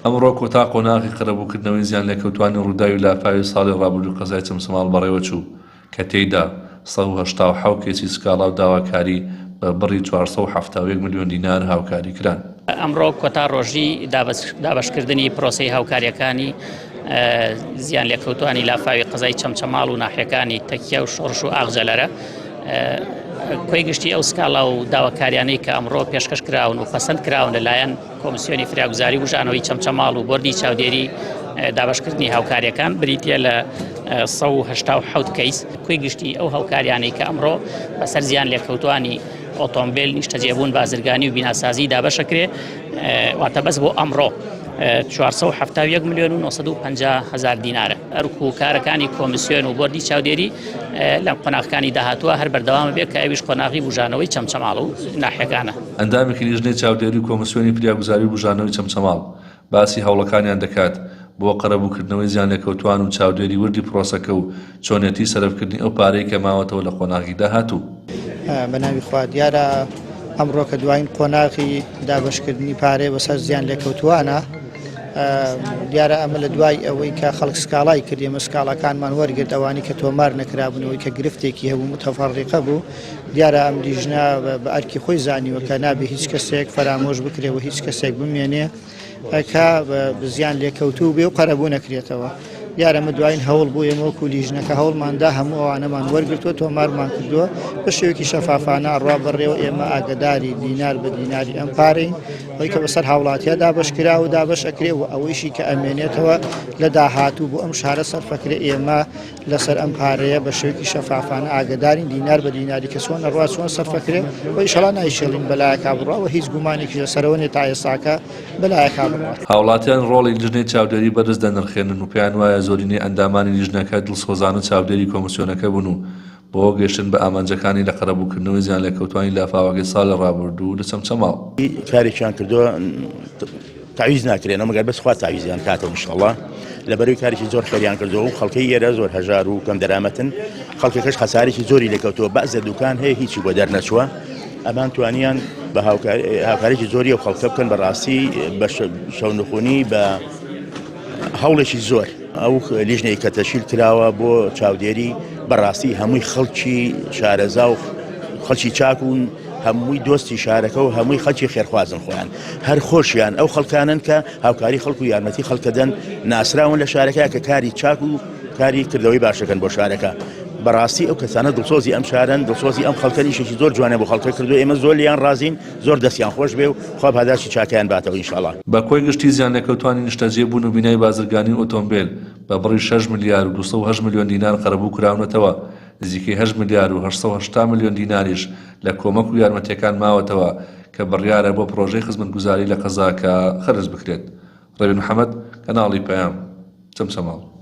ئەمڕۆ کۆتا قۆناغی قەرەبووکردنەوەی زیانلێکەوتووانی ڕووداوی لافاوی ساڵی ڕابردووی قەزای چەمچەماڵ بەڕێوەچوو کە تێیدا 187 کەیسی سکاڵا و داواکاری بە بڕی 471 ملیۆن دینار هاوکاری کران. ئەمڕۆ کۆتا ڕۆژی دابەشکردنی پرۆسەی هاوکارییەکانی زیانلێکەوتووانی لافاوی قەزای چەمچەماڵ و ناحیەکانی تەکیە و شۆڕش و ئاغجەلەرە. کۆی گشتی ئەو سکاڵا و داواکاریانەی کە ئەمڕۆ پێشکەش کراون و پەسەند کراون لەلایەن کۆمسیۆنی فریاگوزاری بوژانەوەی چەمچەماڵ و بۆردی چاودێری دابەشکردنی هاوکاریەکان بریتە لە 1970 کەیس. کۆی گشتی ئەو هاوکاریانەی کە ئەمڕۆ بەسەر زیان لێکەوتوانی ئۆتۆمبیل، نیشتەجێبوون، بازرگانی و بیناسازی دابەشەکرێ، واتە بەس بۆ ئەمڕۆ 471 ملیۆن و 950 هەزار دینارە. ئەرک و کارەکانی کۆمیسیۆن و بۆردی چاودێری لە قۆناغەکانی داهاتووە هەر بەردەوام بێت کە ئەویش قۆناغی بوژانەوەی چەمچەماڵ و ناحیەکانە. ئەندامێکی لیژنەی چاودێری و کۆمیسیۆنی فریاگوزاری و بوژانەوەی چەمچەماڵ باسی هەوڵەکانیان دەکات بۆ قەرەبووکردنەوەی زیانلێکەوتووان و چاودێری وردی پرۆسەکە و چۆنێتی سەرفکردنی ئەو پارەی کە ماوەتەوە لە قۆناغی داهاتوو. بە ناوی خوا، دیارە ئەمڕۆ کە دوایین قۆناغی دابەشکردنی پارەیە بەسەر زیانلێکەوتووانە، دیارە ئەمە لە دوای ئەوەی کە خەڵک سکاڵای کرد، ئێمە سکاڵاکانمان وەرگرت، ئەوانەی کە تۆمار نەکرابوون، ئەوەی کە گرفتێکی هەبوو متەفەڕیقە بوو، دیارە ئەم لیژنە بە ئەرکی خۆی زانیوە کە نابێ هیچ کەسێک فەرامۆش بکرێ و هیچ کەسێک بمێنێ کە زیان لێکەوتوو بێ و قەرەبوو نەکرێتەوە. دیارە ئەمە دوایین هەوڵ بوو، ئێمە وەکو لیژنەکە هەوڵماندا هەموو ئەوانەمان وەرگرتووە، تۆمارمان کردووە، بە شێوەیەکی شەفافانە ئەڕوا بەڕێوە، ئێمە ئاگەداری دینار بە دیناری ئەم پارەین، ئەوەی کە بەسەر هاوڵاتیا دابەش کرا و دابەش ئەکرێ و ئەوەیشی کە ئەمێنێتەوە لە داهاتوو بۆ ئەم شارە سەرفەکرێ، ئێمە لەسەر ئەم پارەیە بە شێوەیەکی شەفافانە ئاگەدارین دینار بە دیناری کە چۆن ئەڕوا چۆن سەرفەکرێ و ئیشەڵا نایشێڵین بەلایەکا بڕوا و هیچ گومانێکیش لەسەرەوە نیە تا ئێستاکە بەلایەکا بڕوات. هاوڵاتیان ڕۆڵی لیژنەی چاودێری بەرز دەنرخێنن و پێیان وایە زۆرینەی ئەندامانی لیژنەکە دڵسۆزانە چاودێری کۆمسیۆنەکە بوون و بۆ گەیشتن بە ئامانجەکانی لە قەرەبووکردنەوەی زیانلێکەوتوانی لافاوەکەی ساڵی ڕابردوو لە چەمچەماڵ. کارێکیان کردووە تەعویز ناکرێنەوە مەگەر بەس خوا تەعویزیان کاتەوە ان شاء اللە لەبەرەوەی کارێکی زۆر خێریان کردووە و خەڵکەی ئێرە زۆر هەژار و کەم دەرامەتن خەڵکەکەش خەسارێکی زۆری لێکەوتووە بەعزە دوکان هەیە هیچی بۆ دەرنەچووە ئەمان توانیان بە هاوکارێکی زۆری و خەڵکە بکەن بەڕاستی بە شەونخونی بە هەوڵێکی زۆر ئەو لیژنەی کە تەشیل کراوە بۆ چاودێری بەڕاستی هەمووی خەڵکی شارەزا و خەڵکی چاک و هەمووی دۆستی شارەکە و هەمووی خەڵکی خێرخوازن خۆیان هەر خۆشیان ئەو خەڵکانن کە هاوکاری خەڵک و یارمەتی خەڵکەدەن ناسراون لە شارەکە کە کاری چاک و کاری کردەوەی باشەکەن بۆ شارەکە بەڕاستی ئەو کەسانە دڵسۆزی ئەم شارن دڵسۆزی ئەم خەڵکە ئیشێکی زۆر جوانە بۆ خەڵکە کردو ئێمە زۆر لیان ڕازین زۆر دەستیان خۆش بێ و خوا پاداشتی چاکەیان باتەوە ان شاءاللە. بە کۆی گشتی زیانلێکەوتوانی نیشتەجێبوون و بینای بازرگانی و ئۆتۆمبێل بە بڕی شەش ملیار و 208 ملیۆن دینار قەرەبوو کراونەتەوە، نزیکەی هەشت ملیار و 880 ملیۆن دیناریش لە کۆمەک و یارمەتییەکان ماوەتەوە کە بڕیارە بۆ پڕۆژەی خزمەتگوزاری لە قەزاکە خەرج بکرێت. ڕێبین محەمەد، کەناڵی پەیام، چەمچەماڵ.